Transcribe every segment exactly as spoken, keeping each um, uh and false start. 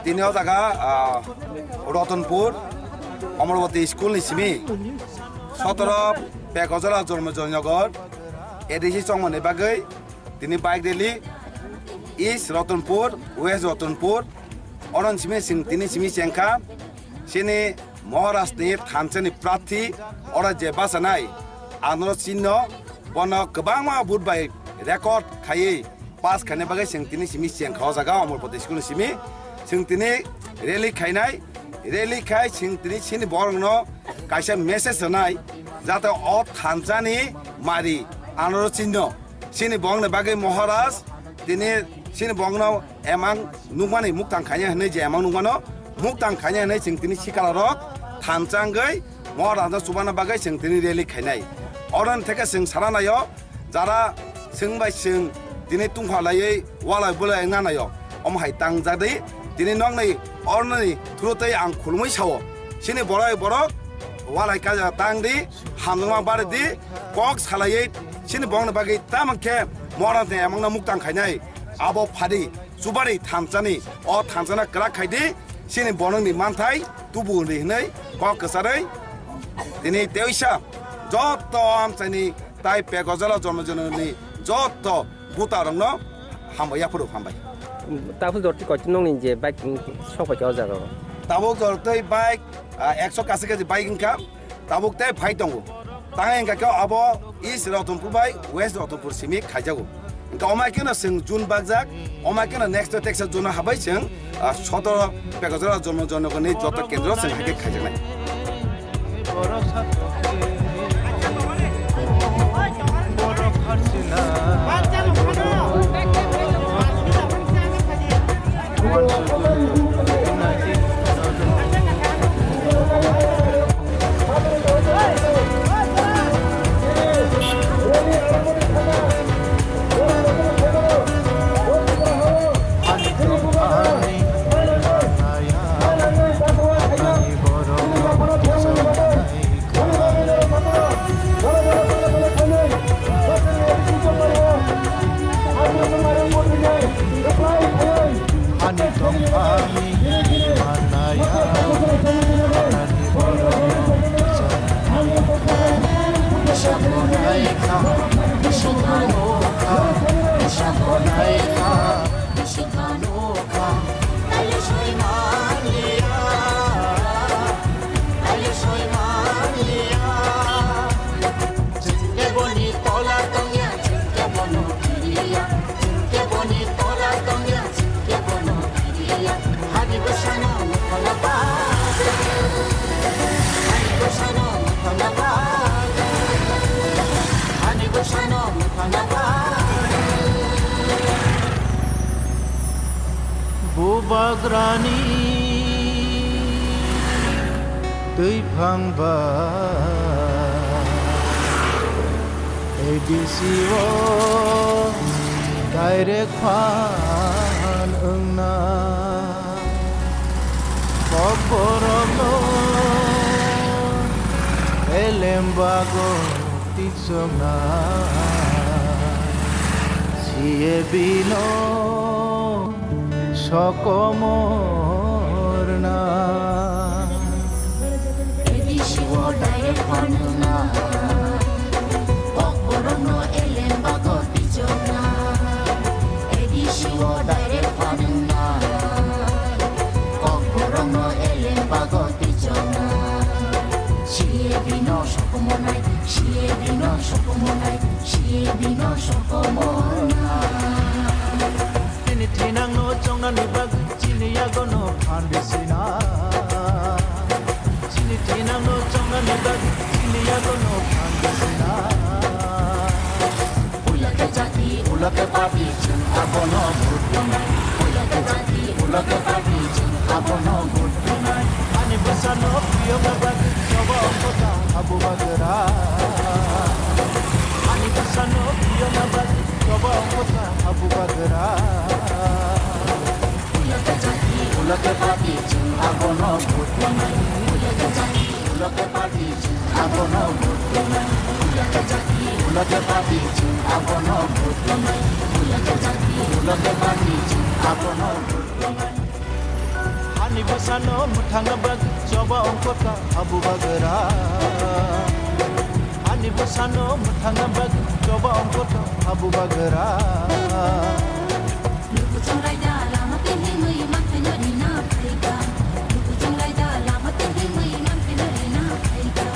Tini o jaga, ah, Ratanpur, Amaravati school ni simi, sotoro Pekojala Janmajanagar, A D C chongmani bagwi tini bike rally, East Ratanpur, West Ratanpur, oron simi sing tini simi chengkha, sini Maharaj ni thansa ni prarthi, oro je bachanai, Anoro Chinno, bono kwbangma vote bai record khaiwi pass khaina bagwi chwng tini simi chengkha o jaga Omorpoti school ni simi. Chwng tini rally khainai, rally khai chwng tini chini borokno kaisa message rwnai, jate o thansa ni mari Anoro Chinno chini borokni bagwi Maharaj tini chini borokno emang nukmani muktang khaina hinwi je emang nukmano muktang khaina hinwi chwng tini sikala rok thansa wngwi Maharaj no chubana bagwi chwng tini rally khainai. Oro ni theke chwng sana naio, jara chwng bai chwng tini tungpha laiwi walai bulai wngna naio. Omo hai tangjadi tini nokni oroni thurutwi ang khulumwi sao. Chini borok borok walai kaja tang di, hamjakma bari di, kok salaiwi chini borokni bagwi tamo khe Maharaj ni emang no muktang khainai. Abo phadi chubari thansani, o thansana kwrak khai di, chini borokni manthai tubu di hinwi kok kwcharwi tini teisa joto amchaini tai Pekojala Janmajanagar ni joto buta rokno hambai yaphuru hambai. Tabuk jorti koitu nokni je bike sok pai o jaga o. Tabuk jortwi bike, ah, ekso kasi kasi bike wngkha. Tabuk tei phai tongo. Tang hingkha khe abo East Ratanpur bai West Ratanpur simi khaijago. Hingkha omai kheno chwng June bakjak, omai kheno next to text June habai chwng, ah, sotoro Pekojala Janmajanagar ni joto kendro chwng hai khe khaijaknai. Ani tongphani manaya, ani borok sakonai kha, sakonai kha. Bubagrani twiphang ba A D C o direct phan wngna. Kokborokno elem bago tiksokna, C A B no sokomorna. A D C o direct phan wngna. Kokborokno elem bago tiksokna. A D C o direct phan wngna. Kokborokno elem bago tiksokna. C A B no sokomornai, C A B no sokomornai, C A B no sokomornai. Chini thinangno chongnani bagwi chini yagono phan risina. Chini thinangno chongnani bagwi chini yagono phan risina. Puila khe jati, ulo khe party, chwng abono vote rwnai. Puila khe jati, ulo khe party, chwng abono vote rwnai. Ani bwsano phiyokna bagwi choba ongkota habu bagra. Ani bwsano phiyokna bagwi choba ongkota habu bagra. Ulo khe jati, ulo khe party, chwng abono vote rwnai. Ulo khe jati, ulo khe party, chwng abono vote rwnai. Ulo khe jati, ulo khe party, chwng abono vote rwnai. Ulo khe jati, ulo khe party, chwng abono vote rwnai. Ani bwsano mwthangna bagwi choba ongkota habu bagra. Ani bwsano mwthangna bagwi choba ongkota habu bagra. Lukuchung raida lama tei himwi mankhaino rina phaikha. Lukuchung raida lama tei himwi mankhaino rina phaikha.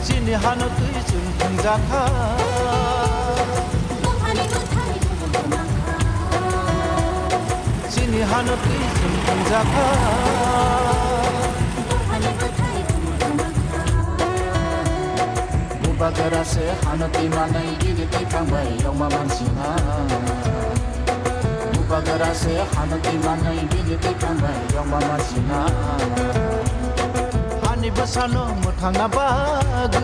Chini hano twi chwng thwngjakha. Buphani bwthai buphang kwmangkha. Chini hano twi chwng thwngjakha. Buphani bwthai buphang kwmangkha. Bubagra se hano twi manwi bini twi thangbai yongma mansina. Bubagra se hano twi manwi bini twi thangbai yongma mansina. Ani bwsano mwthangna bagwi.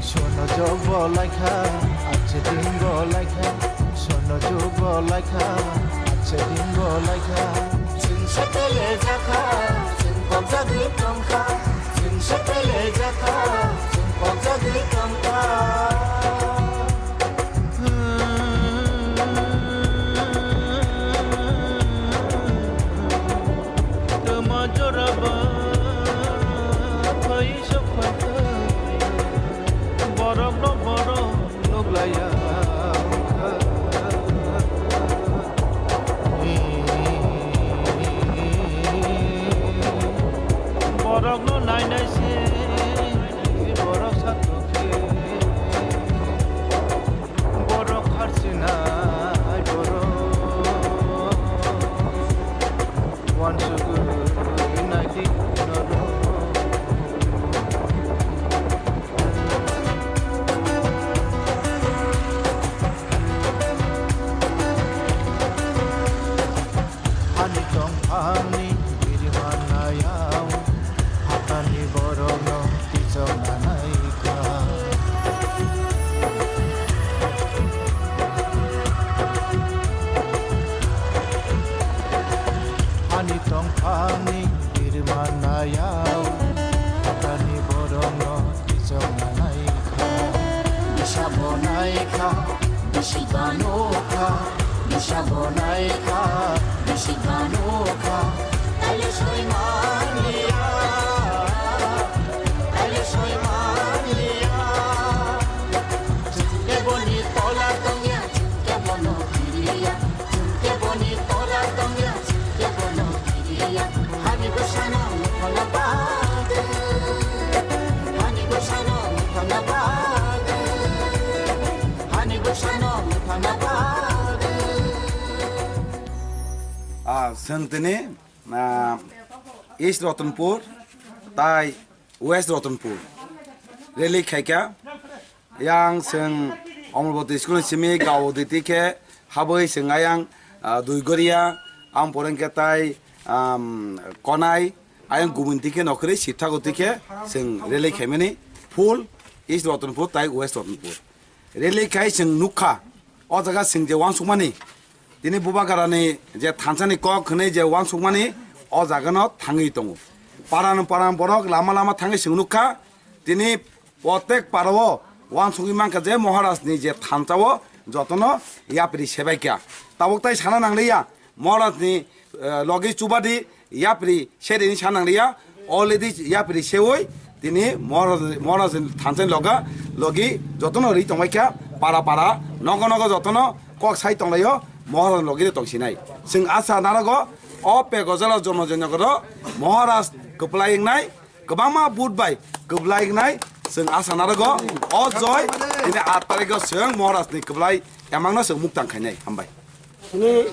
Sono jok bo laikha, ache din bo laikha. Sono jok bo laikha, ache din bo laikha. Chwng se pele jakha, chwng kok jagwi tongkha. Chwng se pele jakha, chwng kok jagwi tongkha. Tama jora ba phai sok phai, borok no borok nuk laya. Borok no nai nai se, borok sa tokhe. Borok kharchinai borok. Uansugwi naidi norok. Ani tongphangni biriman nayao, hathani borokno tichok nanai kha. Ani tongphangni biriman nayao, hathani borokno tichok nanai kha. Bisa bo nai kha, bisi gano kha. Bisa bo nai kha, bisi gano kha. Taile soi man liya, taile soi man liya. Chwng khe boni tola tongya, chwng khe bono kiriya. Chwng khe boni tola tongya, chwng khe bono kiriya. Hani bwsano muthana bagwi, hani bwsano muthana bagwi, hani bwsano muthana bagwi. Ah, chwng tini, ah, East Ratanpur tai West Ratanpur rally khaikha. Yang chwng Amarpati school ni simi Gaudi twi khe habwi chwng ayang, ah, Duigoria, ang poreng khe tai, um, Konai, ayang Gumuni twi khe nokhorwi Sibthago twi khe chwng rally khaimani full East Ratanpur tai West Ratanpur. Rally khai chwng nukha, o jaga chwng je uansukmani, tini Bubagrani je thansani kok hwnwi je uansukmani, o jagano thangwi tongo. Parano parano borok lama lama thangwi chwng nukha, tini protek parao uansukwi mankha je Maharajni je thansao jotono yapri sebaikha. Tabuk tai sana nangliya, Maharajni, eh, logi chubadi yapri serini sa nangliya, already yapri seoi tini Maharaj, Maharajni thansani loga logi jotono ri tongbaikha, para para, nogo nogo jotono kok sai tonglaio, Maharajni logi tongsinai. Chwng asa narago, o Pekojala Jomojoy Nogoro Maharaj kwplai wngnai, kwbangma vote bai kwplai wngnai, chwng asa narago, o joi, tini aat tarikgo chwng Maharajni kwplai emangno chwng muktang khainai. Hambai. Chini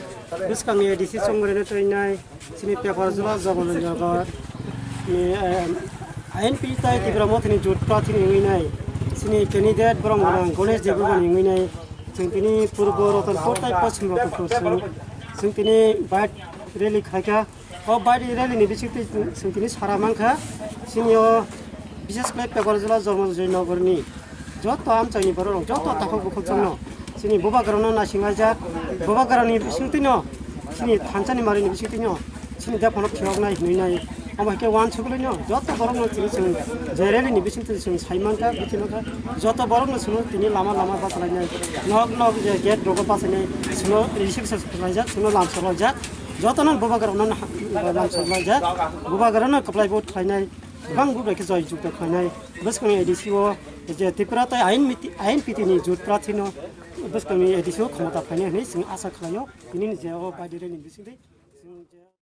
bwskangni A D C chongmarino teinai, chini Pekojala Jomojoy Nogor ni, em, I N P tai Tipra Mothani jut prathini wngwi nai, chini candidate borok gwnang Ganesh Debbarmani wngwi nai, chwng tini Purbo Ratanpur tai Poschim Ratanpur chwng, chwng tini bike rally khaikha. O bike rally ni bisingtwi chwng tini sara mankha, chini o bishes khlai Pekojala Jomojoy Nogor ni joto amchaini borok rok, joto takhuk bukhuk chwngno chini Bubagrano naisinglaijak, Bubagrani bisingtwino chini thansani marini bisingtwino Chini da phano phiyok nai hinwi nai. Amo hai khe wan sugulai no joto borok no chini chwng je rally ni bising twi chwng sai man kha, bithi man kha. Joto borok no chwng tini lama lama bachalainai. Nok nok je gate rogo bachainai. Chwng receive se khlaijak, chwng lamsa laijak. Joto no bubagra no lamsa laijak. Bubagra no kwplai vote khlainai. Bang bubai khe joy jukta khlainai. Bwskang A D C o je Tripura tai ain miti, ain piti ni jut prathi no bwskang ni A D C o khomota phainai hinwi chwng asa khlaio. Tini ni je o bai rally ni bising twi chwng je